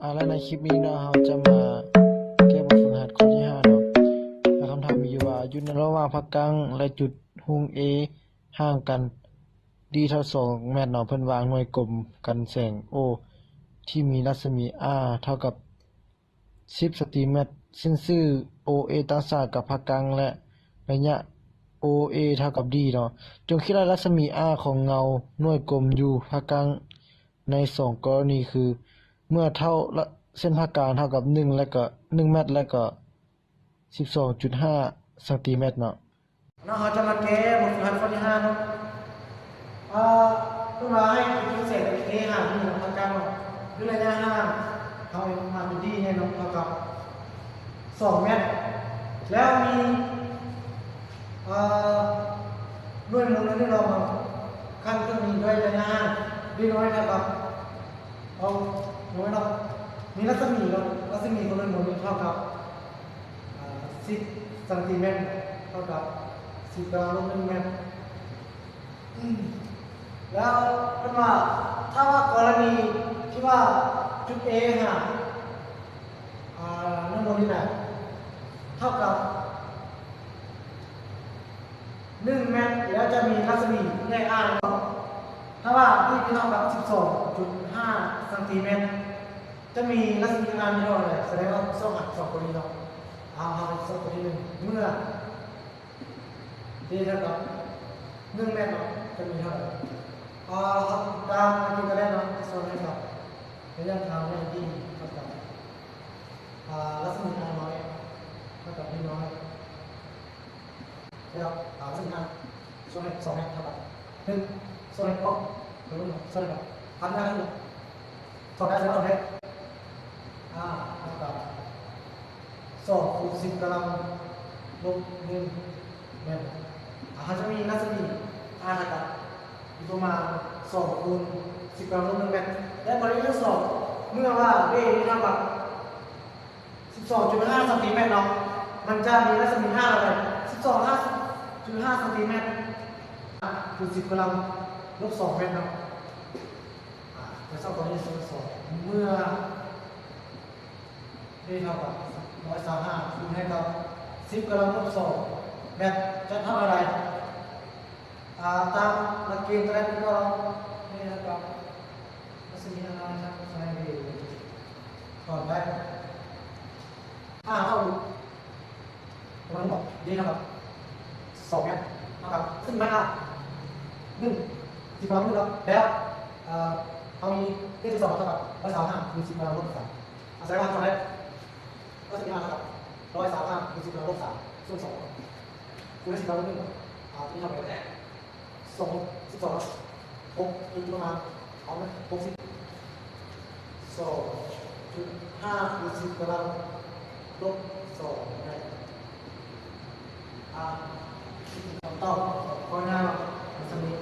ອາ ແລະ ໃນຄລິບນີ້ເນາະ ເຮົາຈະມາແກ້ບົດຝຶກຫັດຂໍ້ທີຫ້າເນາະ. ແລະ ຄຳຖາມມີຢູ່ວ່າ ຢູ່ໃນລະຫວ່າງພາກກ້າງ ແລະ ຈຸດຮຸ່ງ A ຫ່າງກັນ D ເທົ່າສອງແມັດເນາະ, ເພິ່ນວາງໜ່ວຍກົມກັນແສງ O ທີ່ມີລັດສະໝີ R ເທົ່າກັບສິບຊັງຕີແມັດ ເສັ້ນຊື່ OA ຕັ້ງສາກັບພາກກ້າງ ແລະ ໄລຍະ OA ເທົ່າກັບ D ເນາະ. ຈົ່ງຄິດໄລ່ລັດສະໝີ R ຂອງເງົາໜ່ວຍກົມຢູ່ພາກກ້າງ ໃນສອງກໍລະນີຄື ເມື່ອເທົ່າ ເສັ້ນຜ່າການເທົ່າກັບໜຶ່ງ ແລະກໍໜຶ່ງແມັດ ແລະກໍສິບສອງຈຸດຫ້າຊັງຕີແມັດເນາະ. ເນາະ ເຮົາຈະມາແກ້ບົດຝຶກຫັດຂໍ້ທີຫ້າເນາະ. ເອີ ເພິ່ນວ່າໃຫ້ເປັນແສງ A ຫາ D ເນາະ ພາກກ້າງເນາະ ຄືໄລຍະຫ່າງ ເຮົາມາເປັນ D ແນ່ເນາະ ເທົ່າກັບສອງແມັດ ແລ້ວມີ ເອີ ໜ່ວຍໝູນໜ້ອຍເນາະ ຂັ້ນເຄື່ອງບິນດ້ວຍໄລຍະຫ່າງ D ນ້ອຍເທົ່າກັບ ເອົາໜ່ວຍເນາະ ມີລັດສະໝີເນາະ ລັດສະໝີຂອງໜ່ວຍໝູນນີ້ເທົ່າກັບ ເອີ ສິບຊັງຕີແມັດ ເທົ່າກັບສິບກຳລັງລົບໜຶ່ງແມັດ. ແລ້ວເພິ່ນວ່າ ຖ້າວ່າກໍລະນີທີ່ວ່າຈຸດ A ຫາ ອາ ໜ່ວຍໝູນນີ້ນະ ເທົ່າກັບໜຶ່ງແມັດ ແລ້ວຈະມີລັດສະໝີໃຫຍ່ R ເນາະ ຖ້າວ່າ D ເທົ່າກັບສິບສອງຈຸດຫ້າຊັງຕີແມັດ ຈະມີລັດສະໝີ R ເທົ່າໃດ? ສະແດງວ່າ ສອງອັນ ສອງກໍລະນີເນາະ. ເອົາ ເຮົາສອບຂໍ້ທີໜຶ່ງ ເມື່ອ D ເທົ່າກັບໜຶ່ງແມັດເນາະ ຈະມີເທົ່າໃດ? ເອົາ ຕາມອັນທີ່ກະແລນເນາະ ສ່ວນໃຫ້ກັບໄລຍະທາງໃນ D ເທົ່າກັບ ອາ ລັດສະໝີ R ນ້ອຍ ເທົ່າກັບ D ນ້ອຍ ແລ້ວ ອາ ລັດສະໝີ R ສ່ວນໃຫ້ສອງແມັດເທົ່າກັບໜຶ່ງ ສ່ວນໃຫ້ ສອງ ສ່ວນໃຫ້ກັບ ພັນຫ້າ ສອງໄດ້ ສອງໄດ້ ອາ ເທົ່າກັບສອງຄູນສິບກຳລັງລົບໜຶ່ງແມັດ. ອາ ເຮົາຈະມີລັດສະໝີ R ເທົ່າກັບ ຢູ່ປະມານສອງຄູນສິບກຳລັງລົບໜຶ່ງແມັດ ແລະ ກໍລະນີທີສອງ ເມື່ອວ່າ D ເທົ່າກັບສິບສອງຈຸດຫ້າຊັງຕີແມັດເນາະ ມັນຈະມີລັດສະໝີ R ເທົ່າໃດ? ສິບສອງຈຸດຫ້າຊັງຕີແມັດ ຄູນສິບກຳລັງລົບສອງແມັດເນາະ. ອາ ຈະສອບຂໍ້ທີສອງ ເມື່ອ D ເທົ່າກັບຮ້ອຍຊາວຫ້າ ຄູນໃຫ້ກັບສິບກຳລັງລົບສອງແມັດ ຈະເທົ່າເທົ່າໃດ? ອາ ຕາມຫຼັກເກນກະແລນເນາະ D ເທົ່າກັບ ລັດສະໝີ R ທັບ D ຖອນໄດ້ R ເທົ່າ ປະມານນີ້ບອກ D ເທົ່າກັບສອງແມັດ ເທົ່າກັບ ຊຶ່ງມັນ R ໜຶ່ງ ສິບກຳລັງລົບໜຶ່ງເນາະ ແລ້ວ ເອີ ເຮົາມີ D ສິບສອງເທົ່າກັບຮ້ອຍຊາວຫ້າ ຄືສິບກຳລັງລົບສາມ ອາໄສວ່າເທົ່າໃດ? ລັດສະໝີ R ເທົ່າກັບຮ້ອຍຊາວຫ້າ ຄູນສິບກຳລັງລົບສາມ ສ່ວນສອງ ຄູນສິບກຳລັງລົບໜຶ່ງ ອາ ຈະມີເທົ່າໃດ? ສອງ ສິບສອງ ຫົກຈຸດປະມານ ເອົາໄປ ຫົກສິບ ສອງຈຸດຫ້າ ຄູນສິບກຳລັງລົບສອງ ໄດ້ ອາ ຄຳຕອບຂອງຂໍ້ນີ້ເນາະ ມັນຈະມີ